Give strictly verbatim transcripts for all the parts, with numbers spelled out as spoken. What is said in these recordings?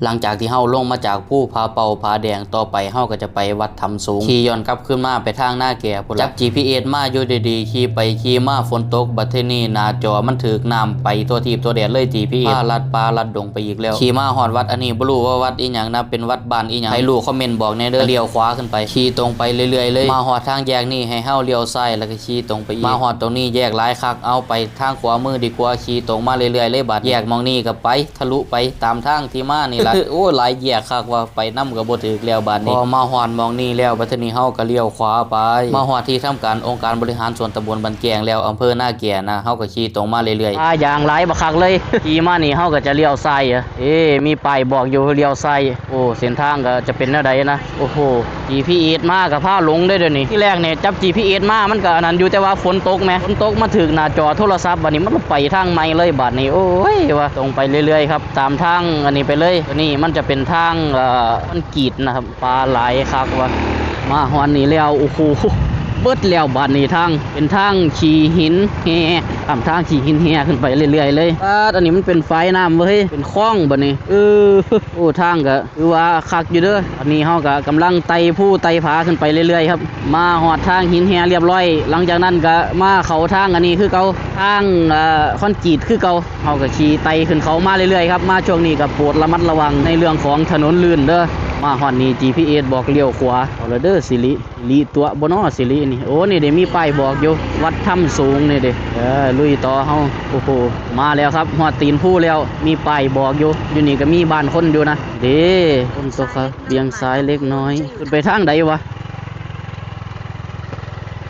หลังจากที่เฮาลงมาจากภูผาเป่าผาแดง ต่อไปเฮาก็จะไปวัดถ้ำสูง ขี่ย้อนกลับคืนมาไปทางนาแก่พู้นล่ะ จับ จีพีเอส มาอยู่ดีๆ ขี่ไปขี่มาฝนตก บัดทีนี้หน้าจอมันถืกน้ำไปทั่วทีปทั่วแดนเลย จีพีเอส พาลัดป่าลัดดงไปอีกแล้ว ขี่มาฮอดวัดอันนี้บ่รู้ว่าวัดอีหยังนะ เป็นวัดบ้านอีหยัง ใครรู้คอมเมนต์บอกแหน่เด้อ เลี้ยวขวาขึ้นไป ขี่ตรงไปเรื่อยๆเลย มาฮอดทางแยกนี้ให้เฮาเลี้ยวซ้ายแล้วก็ขี่ตรงไปอีก มาฮอดตรงนี้แยกหลายคัก เอาไปทางขวามือดีกว่า ขี่ตรงมาเรื่อยๆเลย บัดแยกหม่องนี้ก็ไป ทะลุไปตามทางที่มานี่ล่ะ โอ้ หลายแยกคักว่า ไปนำก็บ่ถืกแล้วบาดนี้ พอมาฮอดหม่องนี้แล้ว บัดทีนี้เฮาก็เลี้ยวขวาไป มาฮอดที่ทำการองค์การบริหารส่วนตำบลบ้านแก้งแล้ว อำเภอนาแก่นะ เฮาก็ขี่ตรงมาเรื่อยๆ ป่ายางหลายบักคักเลย ขี่มานี่เฮาก็จะเลี้ยวซ้ายอะ เอ๊ะ มีป้ายบอกอยู่เลี้ยวซ้าย โอ้ เส้นทางก็จะเป็นแนวใดนะ โอ้โห จีพีเอส มาก็พาหลงเด้อเดี๋ยวนี้ ที่แรกเนี่ยจับ จีพีเอส มา มันก็อันนั้นอยู่ แต่ว่าฝนตกแหม ฝนตกมาถืกหน้าจอโทรศัพท์ บัดนี้มันไปทางใหม่เลย บัดนี้ โอ้ย ว่าตรงไปเรื่อยๆครับ ตามทางอันนี้ไปเลย ตัวนี้มันจะเป็นทาง เอ่อ คอนกรีตนะครับ ป่าหลายคักว่ะ มาฮอดนี่แล้ว โอ้โห เบิดแล้ว บัดนี้ทาง เป็นทางขี้หินแห่ ตามทางขี้หินแห่ขึ้นไปเรื่อยๆเลย ป๊าด อันนี้มันเป็นฝายน้ำเว้ย เป็นคลองบัดนี้ เออ โอ้ ทางก็ ถือว่าคักอยู่เด้อ อันนี้เฮาก็กำลังไต่ภูไต่ผาขึ้นไปเรื่อยๆครับ มาฮอดทางหินแห่เรียบร้อย หลังจากนั้นก็มาเข้าทางอันนี้คือเก่า ทาง เอ่อ คอนกรีตคือเก่า เฮาก็ขี่ไต่ขึ้นเขามาเรื่อยๆครับ มาช่วงนี้ก็โปรดระมัดระวังในเรื่องของถนนลื่นเด้อ มาฮอดนี่ จีพีเอส บอกเลี้ยวขวา เอาละเด้อสิริ สิริตั๋วบ่น้อสิรินี่ โอ้ นี่เด้มีป้ายบอกอยู่ วัดถ้ำสูงนี่เด้ เออ ลุยต่อเฮา โอ้โห มาแล้วครับ ฮอดตีนภูแล้ว มีป้ายบอกอยู่ อยู่นี่ก็มีบ้านคนอยู่นะ เด้ คนตกครับ เบี่ยงซ้ายเล็กน้อย ขึ้นไปทางใดวะ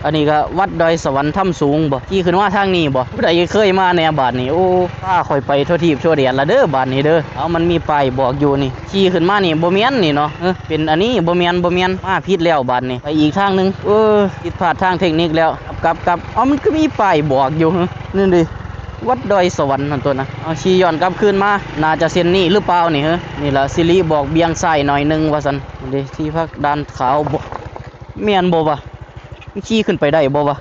อันนี้ก็วัดดอยสวรรค์ถ้ำสูงบ่ ขี่ขึ้นมาทางนี้บ่ ผู้ใดเคยมาแหน่บาดนี้ โอ้ พาข่อยไปทั่วทีปทั่วแดนละเด้อบาดนี้เด้อ เอา มันมีป้ายบอกอยู่นี่ ขี่ขึ้นมานี่บ่แม่นนี่เนาะ เออ เป็นอันนี้บ่แม่น บ่แม่น มาผิดแล้วบาดนี้ ไปอีกทางหนึ่ง เออ ผิดพลาดทางเทคนิคแล้ว กลับ กลับ กลับ เอา มันก็มีป้ายบอกอยู่ เออ นี่ดิ วัดดอยสวรรค์นั่นตัวนะ เอา ขี่ย้อนกลับคืนมา น่าจะเส้นนี้หรือเปล่านี่ เฮ้อ นี่ล่ะ สิริบอกเบี่ยงซ้ายหน่อยหนึ่งว่าซั่น นี่ดิ ที่พักด่านขาวบ่ แม่นบ่วะ มันขี่ขึ้นไปได้บ่วะ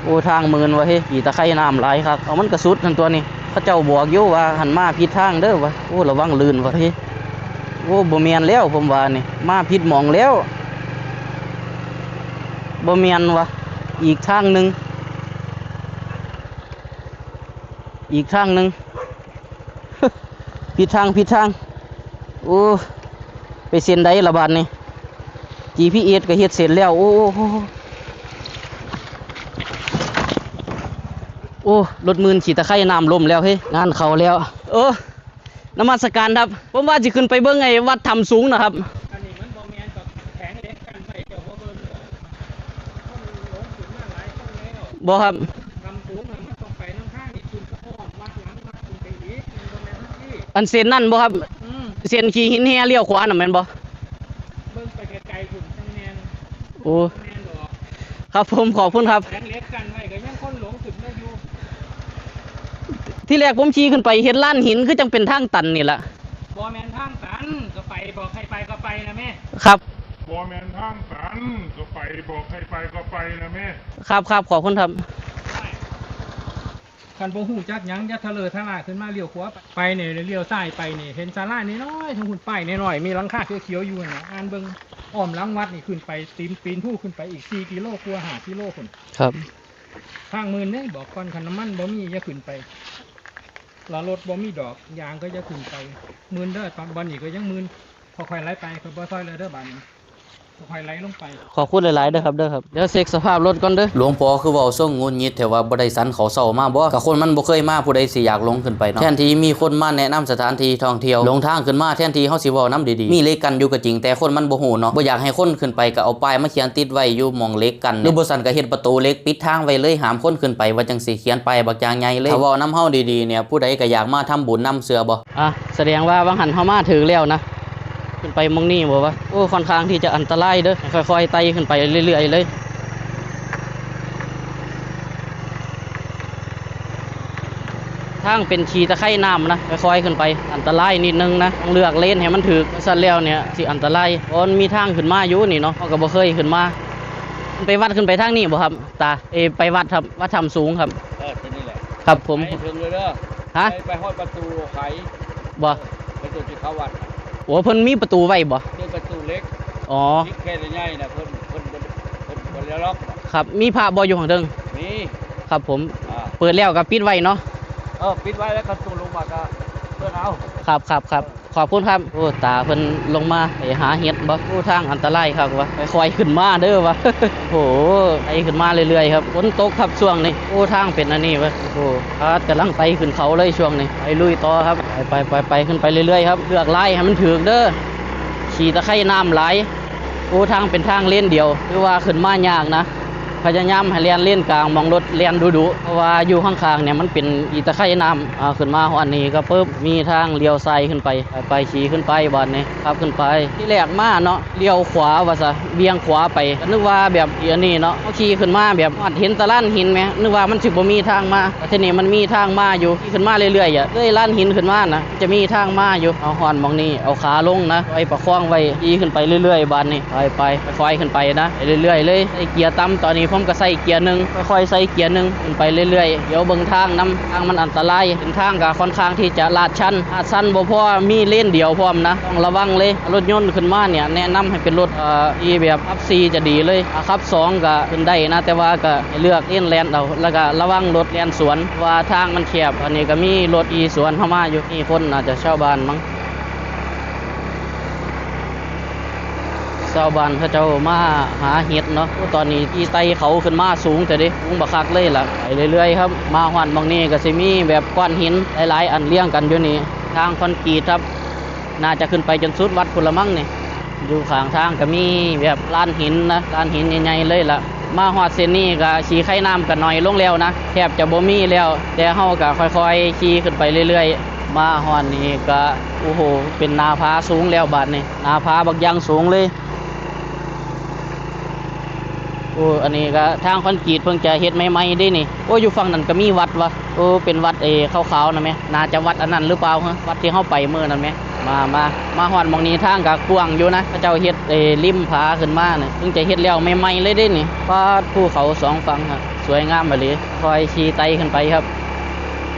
โอ้ ทางมืนวะเฮ้ย ขี้ตะไคร่น้ำหลายคัก เอา มันก็สุดนั่นตัวนี่ เขาเจ้าบอกอยู่ว่าหั้นมาผิดทางเด้อวะ โอ้ ระวังลื่นวะเฮ้ย โอ้ บ่แม่นแล้วผมว่านี่ มาผิดหม่องแล้ว บ่แม่นวะ อีกทางหนึ่ง อีกทางหนึ่ง ผิดทาง ผิดทาง โอ้ ไปเส้นใดละบาดนี่ จีพีเอส ก็เฮ็ดเสร็จแล้ว โอ้ โอ้ โอ้ โอ้ รถมืนขี้ตะไคร่น้ำล้มแล้วเฮ้ย งานเข้าแล้ว เออ นมัสการครับ ผมว่าสิขึ้นไปเบิ่งไอ้วัดถ้ำสูงนะครับ อันนี้มันบ่แม่นกับแผงเหล็กกั้นไว้ เจ้าบ่เบิ่งเหรอ คนหลงขึ้นมาหลายคนแล้ว บ่ครับ ถ้ำสูงน่ะมันต้องไปนำทางที่ขึ้นสะพอนวัดหลังวัดขึ้นไปอีก มันบ่แม่นทางนี้ อันเส้นนั่นบ่ครับ อืม เส้นขี้หินแห่เลี้ยวขวาน่ะแม่นบ่ เบิ่งไปไกลๆ พุ่นจั่งแม่น โอ้ แม่นดอก ครับผม ขอบคุณครับ แผงเหล็กกั้นไว้ก็ยังคนหลงขึ้นได้อยู่ ที่แรกผมขี่ขึ้นไปเห็นลานหินคือจั่งเป็นทางตันนี่ล่ะ บ่แม่นทางตัน ก็ไป บอกให้ไปก็ไปนะแม่ ครับ บ่แม่นทางตัน ก็ไป บอกให้ไปก็ไปนะแม่ ครับ ครับ ขอบคุณครับ คันบ่ฮู้จักหยัง อย่าทะเลอะทะล่าขึ้นมา เลี้ยวขวาไป ไปนี่ เลี้ยวซ้ายไปนี่ เห็นศาลาน้อยๆ ทางพุ้น ป้ายน้อยๆ มีหลังคาเขียวๆ อยู่หั่นน่ะ อ่านเบิ่ง อ้อมหลังวัดนี่ขึ้นไป ตีน ปีนภูขึ้นไปอีก สี่กิโลกว่า ห้ากิโลพุ้น ครับ ทางมืนเด้ บอกก่อน คันน้ำมันบ่มี อย่าขึ้นไป แล้วรถบ่มีดอก ยางก็อย่าขึ้นไป มืนเด้อ ตอน บ่อนนี้ก็ยังมืน ค่อยๆ ไหลไป ค่อยบ่ซอยเลยเด้อ บาดนี้ ค่อยๆ ไหลลงไป ขอบคุณหลายๆ เด้อครับ เด้อครับ เดี๋ยวเช็คสภาพรถก่อนเด้อ หลวงพ่อคือเว้าทรงหงุดหงิดแท้ว่า บ่ได้สันข้าวเช้ามาบ่ ก็คนมันบ่เคยมา ผู้ใดสิอยากหลงขึ้นไปเนาะ แทนที่มีคนมาแนะนำสถานที่ท่องเที่ยว หลงทางขึ้นมา แทนที่เฮาสิเว้านำดีๆ มีเหล็กกั้นอยู่ก็จริง แต่คนมันบ่ฮู้เนาะ บ่อยากให้คนขึ้นไป ก็เอาป้ายมาเขียนติดไว้อยู่หม่องเหล็กกั้น หรือบ่ซั้นก็เฮ็ดประตูเหล็กปิดทางไว้เลย ห้ามคนขึ้นไป ว่าจั่งซี้ เขียนป้ายบักอย่างใหญ่เลย ถ้าเว้านำเฮาดีๆ เนี่ย ผู้ใดก็อยากมาทำบุญนำ เชื่อบ่ อ่ะ แสดงว่าหว่างหั้นเฮามาถืกแล้วนะ ขึ้นไปหม่องนี้บ่วะ โอ้ ค่อนข้างที่จะอันตรายเด้อ ค่อยๆ ไต่ขึ้นไปเรื่อยๆ เลย ทางเป็นขี้ตะไคร่น้ำนะ ค่อยๆ ขึ้นไป อันตรายนิดนึงนะ ต้องเลือกเลนให้มันถืก ซั้นแล้วเนี่ยสิอันตราย เพราะมันมีทางขึ้นมาอยู่นี่เนาะ เฮาก็บ่เคยขึ้นมา ไปวัดขึ้นไปทางนี้บ่ครับ ตา เอย ไปวัดครับ วัดถ้ำสูงครับ เออ ที่นี่แหละ ครับผม ไปถึงเลยเด้อ ฮะ ไป ไปฮอดประตูไข บ่ ประตูที่เข้าวัดน่ะ โอ้ เพิ่นมีประตูไว้บ่ เป็นประตูเหล็ก อ๋อ ที่แค่ใหญ่ๆน่ะ เพิ่น เพิ่น เพิ่น เพิ่นบ่ได้ล็อกน่ะ ครับ มีพระบ่อยู่ข้างเทิง มี ครับผม อ่า เปิดแล้วก็ปิดไว้เนาะ เออ ปิดไว้แล้วคันตูลงมาก็เพิ่นเอา ครับ ครับ ครับ ขอบคุณครับ โอ้ ตาเพิ่นลงมาไปหาเห็ดบ่ โอ้ ทางอันตรายคักวะ ค่อยๆขึ้นมาเด้อวะ โอ้โห ไต่ขึ้นมาเรื่อยๆครับ ฝนตกครับช่วงนี้ โอ้ ทางเป็นอันนี้วะ โอ้โห อาดกำลังไต่ขึ้นเขาเลยช่วงนี้ ไปลุยต่อครับ ไป ไป ไป ไป ขึ้นไปเรื่อยๆครับ เลือกลายให้มันถืกเด้อ ขี้ตะไคร่น้ำหลาย โอ้ ทางเป็นทางเลนเดียว ถือว่าขึ้นมายากนะ พยายามให้แล่นเลนกลาง หม่องรถแล่นดุๆ เพราะว่าอยู่ข้างๆเนี่ยมันเป็นขี้ตะไคร่น้ำ อ่า ขึ้นมาฮอดนี่ก็ปึ๊บ มีทางเลี้ยวซ้ายขึ้นไป ไป ไป ขี่ขึ้นไปบาดนี้ ขับขึ้นไป ที่แรกมาเนาะ เลี้ยวขวาว่าซะ เบี่ยงขวาไป ก็นึกว่าแบบอีอันนี้เนาะ เฮาขี่ขึ้นมาแบบฮอดเห็นแตะลานหินแหม นึกว่ามันสิบ่มีทางมา แต่ทีนี้มันมีทางมาอยู่ ขี่ขึ้นมาเรื่อยๆอะ เลยลานหินขึ้นมานะ จะมีทางมาอยู่ เอาฮอดหม่องนี้ เอาขาลงนะ ค่อยประคองไว้ ขี่ขึ้นไปเรื่อยๆ บาดนี้ ไปๆ ค่อยๆขึ้นไปนะ ไปเรื่อยๆเลย ใส่เกียร์ต่ำ ตอนนี้ผมก็ใส่เกียร์หนึ่ง ค่อยๆใส่เกียร์หนึ่ง ขึ้นไปเรื่อยๆ เดี๋ยวเบิ่งทางนำ ทางมันอันตราย เส้นทางก็ค่อนข้างที่จะลาดชัน ลาดชันบ่พอ มีเลนเดียวพร้อมนะ ต้องระวังเลย รถยนต์ขึ้นมาเนี่ย แนะนำให้เป็นรถ เอ่อ ที่แบบขับสี่จะดีเลย อ่า ขับสองก็ขึ้นได้นะ แต่ว่าก็ให้เลือกเลนแล่นเอา แล้วก็ระวังรถแล่นสวน เพราะว่าทางมันแคบ อันนี้ก็มีรถขี่สวนเข้ามาอยู่ นี่คนน่าจะชาวบ้านมั้ง ชาวบ้านเขาเจ้ามาหาเห็ดเนาะ โอ้ ตอนนี้ที่ไต่เขาขึ้นมาสูงแต่เด้ สูงบักคักเลยล่ะ ไปเรื่อยๆครับ มาฮอดหม่องนี้ก็สิมีแบบก้อนหินหลายๆอันเรียงกันอยู่นี่ ทางคอนกรีตครับ น่าจะขึ้นไปจนสุดวัดพุ้นละมั้งนี่ อยู่ข้างทางก็มีแบบลานหินนะ ลานหินใหญ่ๆเลยล่ะ มาฮอดเส้นนี้ก็ขี้ไคน้ำก็น้อยลงแล้วนะ แทบจะบ่มีแล้ว แต่เฮาก็ค่อยๆขี่ขึ้นไปเรื่อยๆ มาฮอดนี่ก็ โอ้โห เป็นหน้าผาสูงแล้วบาดนี้ หน้าผาบักอย่างสูงเลย โอ้ อันนี้ก็ทางคอนกรีตเพิ่งจะเฮ็ดใหม่ๆเด้นี่ โอ้ อยู่ฝั่งนั้นก็มีวัดวะ โอ้ เป็นวัดเอขาวๆนะแม่ น่าจะวัดอันนั้นหรือเปล่าฮะ วัดที่เฮาไปมื้อนั้นแม่ มา มา มาฮอดหม่องนี้ทางก็กว้างอยู่นะ เขาเจ้าเฮ็ดเอริมผาขึ้นมาน่ะ เพิ่งจะเฮ็ดแล้วใหม่ๆเลยเด้นี่ ปาดภูเขาสองฝั่งฮะ สวยงามอีหลี ค่อยขี่ไต่ขึ้นไปครับ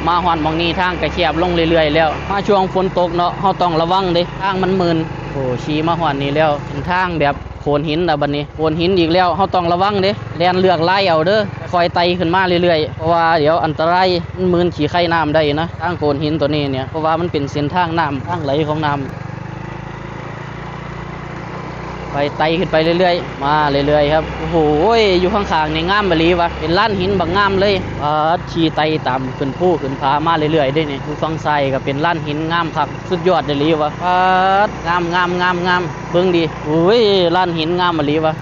มาฮอดหม่องนี้ทางก็แคบลงเรื่อยๆแล้ว มาช่วงฝนตกเนาะ เฮาต้องระวังเด้ ทางมันมื่น โอ้ ขี่มาฮอดนี่แล้ว เป็นทางแบบโขดหินแล้วบัดนี้ โขดหินอีกแล้ว เฮาต้องระวังเด้ แล่นเลือกลายเอาเด้อ ค่อยไต่ขึ้นมาเรื่อยๆ เพราะว่าเดี๋ยวอันตราย มันมื่นขี้ไคน้ำได้นะ ทางโขดหินตัวนี้เนี่ย เพราะว่ามันเป็นเส้นทางน้ำ ทางไหลของน้ำ ไปไต่ขึ้นไปเรื่อยๆ มาเรื่อยๆครับ โอ้โห อยู่ข้างๆนี่งามอีหลีวะ เป็นลานหินบักงามเลย ปาด ขี่ไต่ตามขึ้นภูขึ้นผามาเรื่อยๆเด้นี่ อยู่ฝั่งซ้ายก็เป็นลานหินงามคัก สุดยอดอีหลีวะ ปาด งาม งาม งาม งาม เบิ่งดิ โอ้ย ลานหินงามอีหลีวะ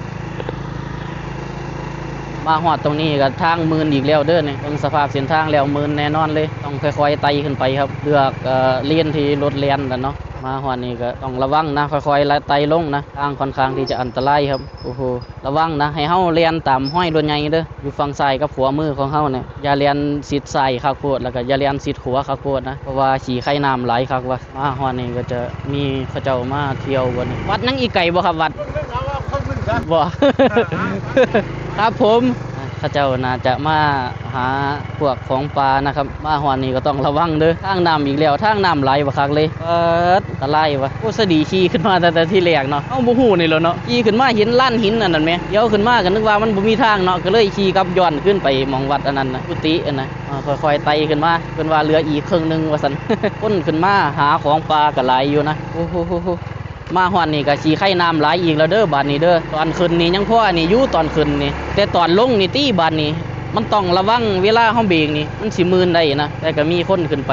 มาฮอดตรงนี้ก็ทางมื่นอีกแล้วเด้อนี่ เบิ่งสภาพเส้นทางแล้วมื่นแน่นอนเลย ต้องค่อยๆไต่ขึ้นไปครับ เลือก เอ่อ เลนที่รถแล่นน่ะเนาะ มาฮอดนี่ก็ต้องระวังนะ ค่อยๆไล่ไต่ลงนะ ทางค่อนข้างที่จะอันตรายครับ โอ้โห ระวังนะ ให้เฮาแล่นตามฮอยรถใหญ่เด้อ อยู่ฝั่งซ้ายกับขวามือของเฮาเนี่ย อย่าแล่นชิดซ้ายคักโพด แล้วก็อย่าแล่นชิดขวาคักโพดนะ เพราะว่าขี้ไคน้ำหลายคักวะ มาฮอดนี่ก็จะมีเขาเจ้ามาเที่ยวบ่นี่ วัดยังอีกไกลบ่ครับวัด บ่ ครับผม เขาเจ้าน่าจะมาหาพวกของป่านะครับ มาฮอดนี่ก็ต้องระวังเด้อ ทางน้ำอีกแล้ว ทางน้ำไหลบักคักเลย เอิด อันตรายวะ โอ้ สะดีขี่ขึ้นมาตั้งแต่ที่แรกเนาะ เฮาบ่ฮู้นี่แหล้วเนาะ ขี่ขึ้นมาเห็นลานหินอันนั้นแหม เดี๋ยวขึ้นมาก็นึกว่ามันบ่มีทางเนาะ ก็เลยขี่กลับย้อนขึ้นไปหม่องวัดอันนั้นน่ะ กุฏิอันน่ะ อ่า ค่อยๆไต่ขึ้นมา เพิ่นว่าเหลืออีกครึ่งหนึ่งว่าซั่น คนขึ้นมาหาของป่าก็หลายอยู่นะ โอ้โห มาฮอดนี่ก็ขี้ไคน้ำหลายอีกแล้วเด้อบาดนี้เด้อ ตอนขึ้นนี่ยังพออันนี้อยู่ ตอนขึ้นนี่ แต่ตอนลงนี่ติบาดนี้ มันต้องระวังเวลาเฮาเบรกนี่ มันสิมื่นได้นะ แต่ก็มีคนขึ้นไป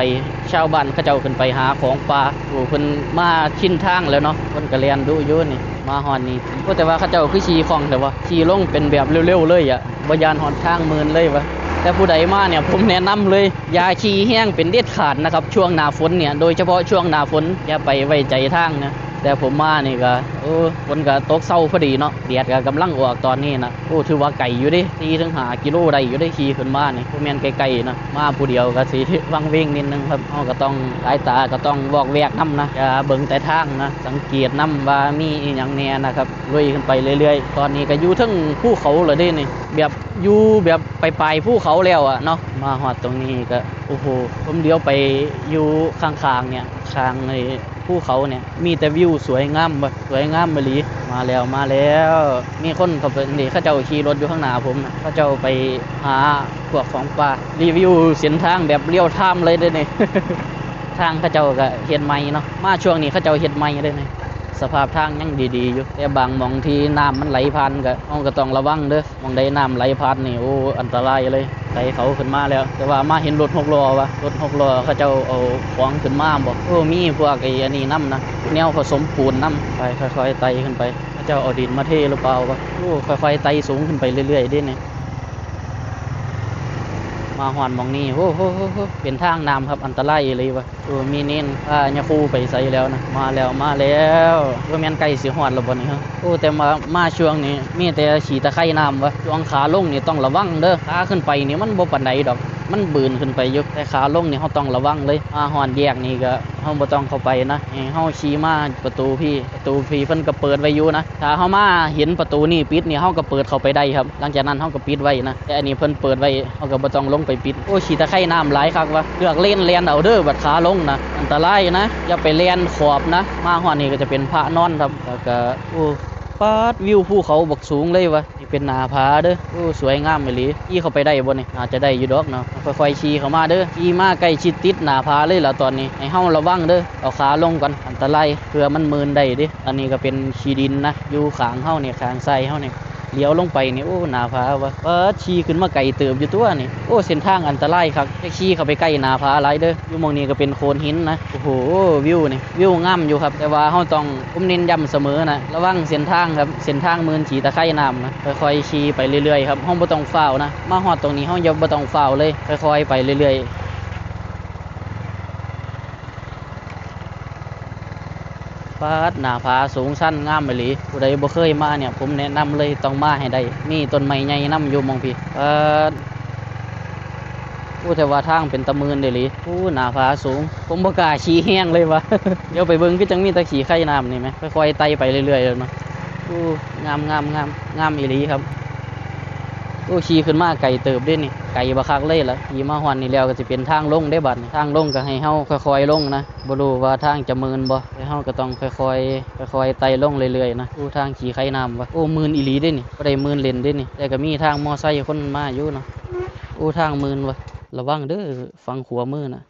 ชาวบ้านเขาเจ้าขึ้นไปหาของป่า โอ้ เพิ่นมาชินทางแล้วเนาะ เพิ่นก็แล่นดุอยู่นี่ มาฮอดนี่ โอ้ แต่ว่าเขาเจ้าคือขี่คล่องแท้วะ ขี่ลงเป็นแบบเร็วๆเลยอะ บ่ย่านฮอดทางมื่นเลยวะ แต่ผู้ใดมาเนี่ยผมแนะนำเลย อย่าขี่แฮงเป็นเด็ดขาดนะครับ ช่วงหน้าฝนเนี่ย โดยเฉพาะช่วงหน้าฝน อย่าไปไว้ใจทางนะ แต่ผมมานี่ก็ โอ้ ฝนก็ตกเซาพอดีเนาะ แดดก็กำลังออกตอนนี้นะ โอ้ ถือว่าไกลอยู่เด้ สี่ถึงห้ากิโลได้อยู่เด้ ขี่ขึ้นมานี่ บ่แม่นไกลๆนะ มาผู้เดียวก็สิวังเวงนิดนึงครับ เฮาก็ต้อง สายตาก็ต้องวอกแวกนำนะ อย่าเบิ่งแต่ทางนะ สังเกตนำว่ามีอีหยังแหน่นะครับ ลุยขึ้นไปเรื่อยๆ ตอนนี้ก็อยู่เทิงภูเขาแล้วเด้นี่ แบบอยู่แบบปลายๆภูเขาแล้วอะเนาะ มาฮอดตรงนี้ก็ โอ้โห ผมเลี้ยวไปอยู่ข้างๆเนี่ย ข้างไอ้ภูเขาเนี่ย มีแต่วิวสวยงามเว้ย สวยงามอีหลี มาแล้ว มาแล้ว มีคนเขาไปนี่ เขาเจ้าขี่รถอยู่ข้างหน้าผมนะ เขาเจ้าไปหาพวกของป่า รีวิวเส้นทางแบบเรียลไทม์เลยเด้อนี่ ทางเขาเจ้าก็เฮ็ดใหม่เนาะ มาช่วงนี้เขาเจ้าเฮ็ดใหม่เด้อนี่ สภาพทางยังดีๆอยู่ แต่บางหม่องที่น้ำมันไหลผ่านก็ เฮาก็ต้องระวังเด้อ หม่องใดน้ำไหลผ่านนี่ โอ้ อันตรายเลย ไถเขาขึ้นมาแล้ว แต่ว่ามาเห็นรถหกล้อวะ รถหกล้อเขาเจ้าเอาของขึ้นมาบ่ โอ้ มีพวกไอ้อันนี้นำนะ แนวผสมปูนนำ ไป ค่อยๆไต่ขึ้นไป เขาเจ้าเอาดินมาเทหรือเปล่าวะ โอ้ ค่อยๆไต่สูงขึ้นไปเรื่อยๆเด้นี่ มาฮอดหม่องนี้ โอ้โห เป็นทางน้ำครับ อันตรายอีหลีวะ โอ้ มีเณรพาญาคูไปไสแล้วนะ มาแล้ว มาแล้ว บ่แม่นใกล้สิฮอดแล้วบ่นี่ฮะ โอ้ แต่มา มาช่วงนี้ มีแต่ขี้ตะไคร่น้ำวะ ช่วงขาลงนี่ต้องระวังเด้อ ขาขึ้นไปนี่มันบ่ปานใดดอก มันบืนขึ้นไปอยู่ แต่ขาลงนี่เฮาต้องระวังเลย มาฮอดแยกนี่ก็เฮาบ่ต้องเข้าไปนะ ให้เฮาขี่มาประตูพี้ ประตูพี้เพิ่นก็เปิดไว้อยู่นะ ถ้าเฮามาเห็นประตูนี่ปิดนี่ เฮาก็เปิดเข้าไปได้ครับ หลังจากนั้นเฮาก็ปิดไว้นะ แต่อันนี้เพิ่นเปิดไว้ เฮาก็บ่ต้องลงไปปิด โอ้ ขี้ตะไคร่น้ำหลายคักวะ เลือกเลนแล่นเอาเด้อ บัดขาลงนะ อันตรายนะ อย่าไปแล่นขอบนะ มาฮอดนี่ก็จะเป็นพระนอนครับ แล้วก็ โอ้ ปาด วิวภูเขาบักสูงเลยวะ นี่เป็นหน้าผาเด้อ โอ้ สวยงามอีหลี ขี่เข้าไปได้บ่นี่ น่าจะได้อยู่ดอกเนาะ ค่อยๆขี่เข้ามาเด้อ ขี่มาใกล้ชิดติดหน้าผาเลยล่ะตอนนี้ ให้เฮาระวังเด้อ เอาขาลงก่อน อันตราย เผื่อมันเมินได้เด้ อันนี้ก็เป็นขี้ดินนะ อยู่ข้างเฮานี่ ข้างซ้ายเฮานี่ เหลียวลงไปนี่ โอ้ หน้าผาวะ เปิด ขี่ขึ้นมาไกลเติบอยู่ตัวนี่ โอ้ เส้นทางอันตรายคัก แต่ขี่เข้าไปใกล้หน้าผาหลายเด้อ อยู่หม่องนี้ก็เป็นโขดหินนะ โอ้โห วิวนี่ วิวงามอยู่ครับ แต่ว่าเฮาต้อง ผมเน้นย้ำเสมอนะ ระวังเส้นทางครับ เส้นทางเมินขี้ตะไคร่น้ำนะ ค่อยๆขี่ไปเรื่อยๆครับ เฮาบ่ต้องฟ้าวนะ มาฮอดตรงนี้เฮาอย่าบ่ต้องฟ้าวเลย ค่อยๆไปเรื่อยๆ ปาด หน้าผาสูงชันงามอีหลี ผู้ใดบ่เคยมาเนี่ย ผมแนะนำเลย ต้องมาให้ได้ มีต้นไม้ใหญ่นำอยู่หม่องพี้ ปาด โอ้ แต่ว่าทางเป็นตะเมินเด้อหลี โอ้ หน้าผาสูง ผมบ่กล้าขี่แฮงเลยวะ เดี๋ยวไปเบิ่งคือจั่งมีแต่ขี้ไคร่น้ำนี่แหม ค่อยๆไต่ไปเรื่อยๆแล้วเนาะ โอ้ งาม งาม งาม งามอีหลีครับ โอ้ ขี่ขึ้นมาไกลเติบเด้นี่ ไกลบักคักเลยล่ะ ขี่มาฮอดนี่แล้วก็สิเป็นทางลงเด้บัดนี้ ทางลงก็ให้เฮาค่อยๆลงนะ บ่รู้ว่าทางจะเมินบ่ แต่เฮาก็ต้องค่อยๆ ค่อยๆไต่ลงเรื่อยๆนะ โอ้ ทางขี้ไคร่น้ำวะ โอ้ เมินอีหลีเด้นี่ บ่ได้เมินเล่นเด้นี่ แต่ก็มีทางมอไซค์คนมาอยู่เนาะ โอ้ ทางเมินวะ ระวังเด้อ ฝั่งขวามือน่ะ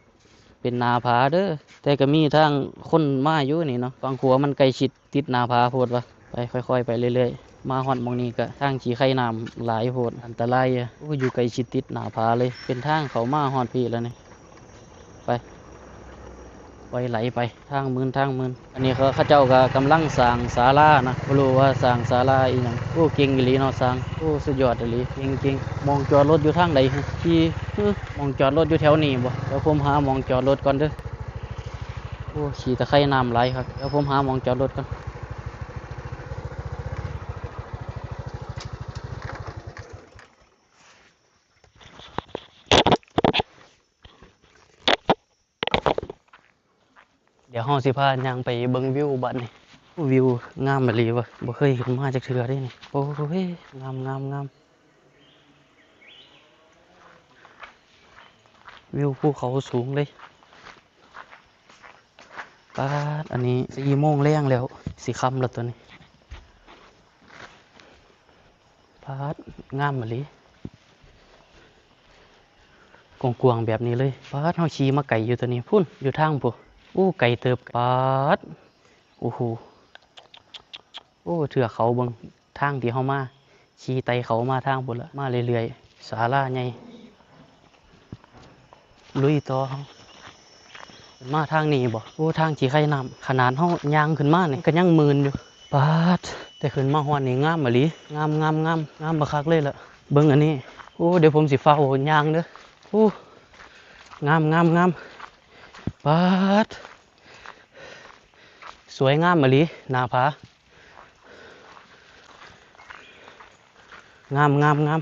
เป็นหน้าผาเด้อ แต่ก็มีทางคนมาอยู่นี่เนาะ ฝั่งขวามันใกล้ชิดติดหน้าผาโพดวะ ไป ค่อยๆไปเรื่อยๆ มาฮอดหม่องนี้ก็ทางขี้ไคร่น้ำหลายโพด อันตรายอะ โอ้ อยู่ใกล้ชิดติดหน้าผาเลย เป็นทางเข้ามาฮอดพี้แล้วนี่ ไป ปล่อยไหลไป ทางเมิน ทางเมิน อันนี้เขา เขาเจ้าก็กำลังสร้างศาลานะ บ่รู้ว่าสร้างศาลาอีหยัง โอ้ เก่งอีหลีเนาะ สร้าง โอ้ สุดยอดอีหลี เก่งๆ หม่องจอดรถอยู่ทางใด ที่ หม่องจอดรถอยู่แถวนี้บ่ เดี๋ยวผมหาหม่องจอดรถก่อนเด้อ โอ้ ขี้ตะไคร่น้ำหลายคัก เดี๋ยวผมหาหม่องจอดรถก่อน เดี๋ยวเฮาสิพาย่างไปเบิ่งวิวบัดนี้ วิวงามอีหลีวะ บ่เคยขึ้นมาจักเทื่อเด้นี่ โอ้ย งาม งาม งาม วิวภูเขาสูงเลย ป๊าด อันนี้สี่โมงแลงแล้ว สิค่ำแล้วตัวนี้ ป๊าด งามอีหลี กว้างๆแบบนี้เลย ป๊าด เฮาขี่มาไกลอยู่ตัวนี้ พุ้น อยู่ทางพุ้น อู้ ไกลเติบ ป๊าด โอ้โห โอ้ เทือกเขาเบิ่ง ทางที่เฮามา ขี่ไต่เขามาทางพุ้นละ มาเรื่อยๆ ศาลาใหญ่ ลุยต่อเฮา มาทางนี้บ่ โอ้ ทางขี้ไคร่น้ำ ขนาดเฮาย่างขึ้นมานี่ก็ยังเมินอยู่ ป๊าด แต่ขึ้นมาฮอดนี่งามอีหลี งาม งาม งาม งามบักคักเลยล่ะ เบิ่งอันนี้ โอ้ เดี๋ยวผมสิฟ้าวย่างเด้อ โอ้ งาม งาม งาม ป๊าด สวยงามอีหลี หน้าผา งาม งาม งาม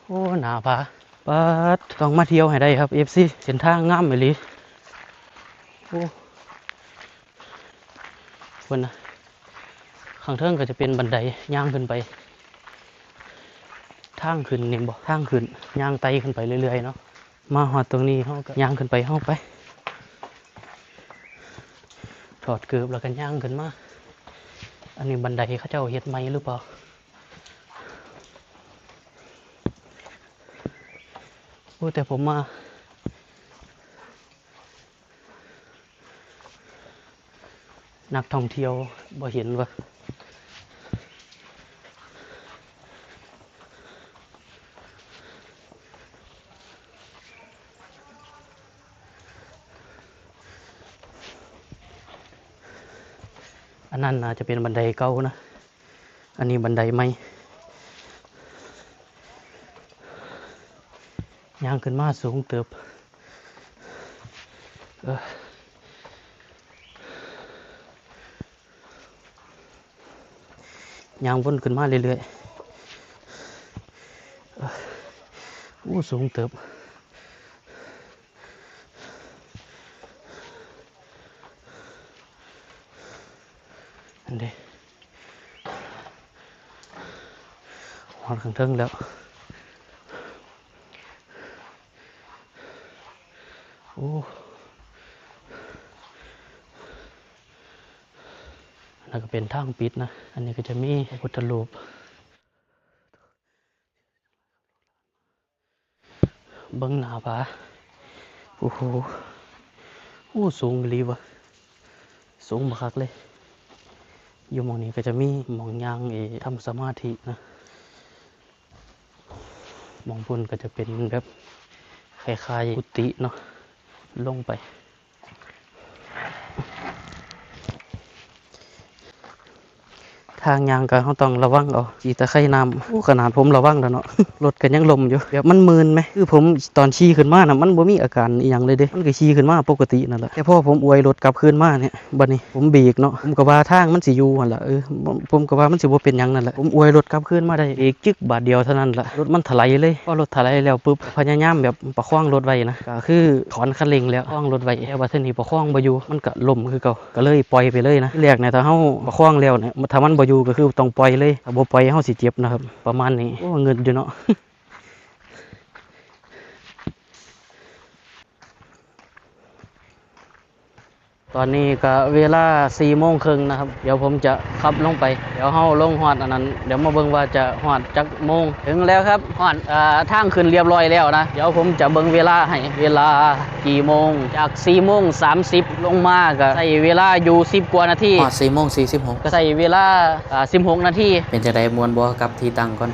โอ้ หน้าผา ป๊าด ต้องมาเที่ยวให้ได้ครับ เอฟซี เส้นทางงามอีหลี โอ้ เพิ่นนะ ข้างเทิงก็จะเป็นบันไดย่างขึ้นไป ทางขึ้นนี่บ่ ทางขึ้น ย่างไต่ขึ้นไปเรื่อยๆเนาะ มาฮอดตรงนี้ เฮาก็ย่างขึ้นไป เฮาไป ถอดเกิบแล้วก็ย่างขึ้นมา อันนี้บันไดเขาเจ้าเฮ็ดใหม่หรือเปล่า โอ้ แต่ผมมา นักท่องเที่ยวบ่เห็นวะ อันนั้นน่าจะเป็นบันไดเก่านะ อันนี้บันไดใหม่ ย่างขึ้นมาสูงเติบ เออ ย่างวนขึ้นมาเรื่อยๆ เออ อู้ สูงเติบ อันเด้ ฮอดข้างเทิงแล้ว โอ้ อันนั้นก็เป็นทางปิดนะ อันนี้ก็จะมีพระพุทธรูป เบิ่งหน้าผา โอ้โห โอ้ สูงอีหลีวะ สูงบักคักเลย อยู่หม่องนี้ก็จะมีหม่องย่าง เอ ทำสมาธินะ หม่องพุ้นก็จะเป็นแบบคล้ายๆกุฏิเนาะ ลงไป ทางย่างก็เราต้องระวังเอา ขี้ตะไคร่น้ำ โอ้ ขนาดผมระวังแล้วเนาะ รถก็ยังล้มอยู่ แบบมันเมินไหม คือผมตอนขี่ขึ้นมาน่ะ มันบ่มีอาการอิหยังเลยเด้ มันก็ขี่ขึ้นมาปกตินั่นแหละ แต่พอผมอวยรถกลับคืนมาเนี่ย บัดนี้ผมเบรกเนาะ ผมก็ว่าทางมันสิอยู่หั่นล่ะ เออ ผม ผมก็ว่ามันสิบ่เป็นหยังนั่นแหละ ผมอวยรถกลับคืนมาได้ เบรกจึกบาดเดียวเท่านั้นล่ะ รถมันถลายเลย พอรถถลายแล้วปุ๊บ พยายามแบบประคองรถไว้นะ ก็คือถอนคันเร่งแล้ว ประคองรถไว้ แต่ว่าเทื่อนี้ประคองบ่อยู่ มันก็ล้มคือเก่า ก็เลยปล่อยไปเลยนะ ทีแรกเนี่ย ถ้าเฮาประคองแล้วเนี่ย ถ้ามันบ่อยู่ก็คือต้องปล่อยเลย ถ้าบ่ปล่อยเฮาสิเจ็บนะครับ ประมาณนี้ โอ้ เงินอยู่เนาะ ตอนนี้ก็เวลาสี่โมงครึ่งนะครับ เดี๋ยวผมจะขับลงไป เดี๋ยวเฮาลงฮอดอันนั้น เดี๋ยวมาเบิ่งว่าจะฮอดจักโมง ถึงแล้วครับ ฮอด เอ่อ ทางขึ้นเรียบร้อยแล้วนะ เดี๋ยวผมจะเบิ่งเวลาให้ เวลากี่โมง จากสี่โมงสามสิบลงมาก็ใช้เวลาอยู่สิบกว่านาที ฮอดสี่โมงสี่สิบหก ก็ใช้เวลา อ่า สิบหกนาที เป็นจั่งใด ม่วนบ่กับที่ตั้งก่อน